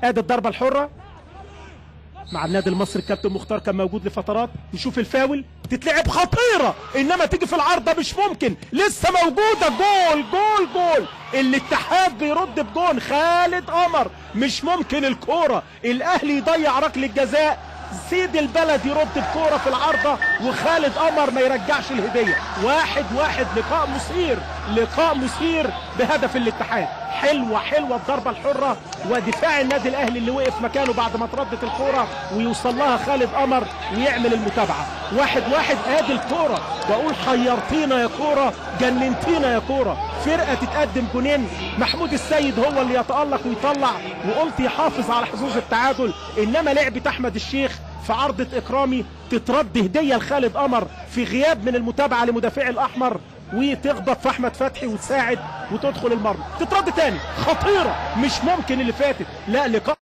ادي الضربة الحرة مع النادي المصري، الكابتن مختار كان موجود لفترات. نشوف الفاول، تتلعب خطيرة انما تيجي في العارضة، مش ممكن، لسه موجودة، جول جول جول. الاتحاد بيرد بجون خالد قمر، مش ممكن الكورة، الاهلي يضيع ركلة جزاء، سيد البلد يرد بكوره في العارضة، وخالد قمر ما يرجعش الهدية. 1-1، لقاء مثير، لقاء مثير بهدف الاتحاد. حلوة حلوة الضربة الحرة، ودفاع النادي الاهلي اللي وقف مكانه بعد ما تردت الكورة ويوصل لها خالد قمر ويعمل المتابعة. 1-1. ادي الكورة، بقول حيرتينا يا كورة، جننتينا يا كورة. فرقه تتقدم جونين، محمود السيد هو اللي يتالق ويطلع، وقلت يحافظ على حظوظ التعادل، انما لعبه احمد الشيخ في عارضه اكرامي تترد هديه لخالد قمر في غياب من المتابعة لمدافع الاحمر، وتخبط في احمد فتحي وتساعد وتدخل المرمى. تترد تاني، خطيرة، مش ممكن اللي فاتت. لا، لقاء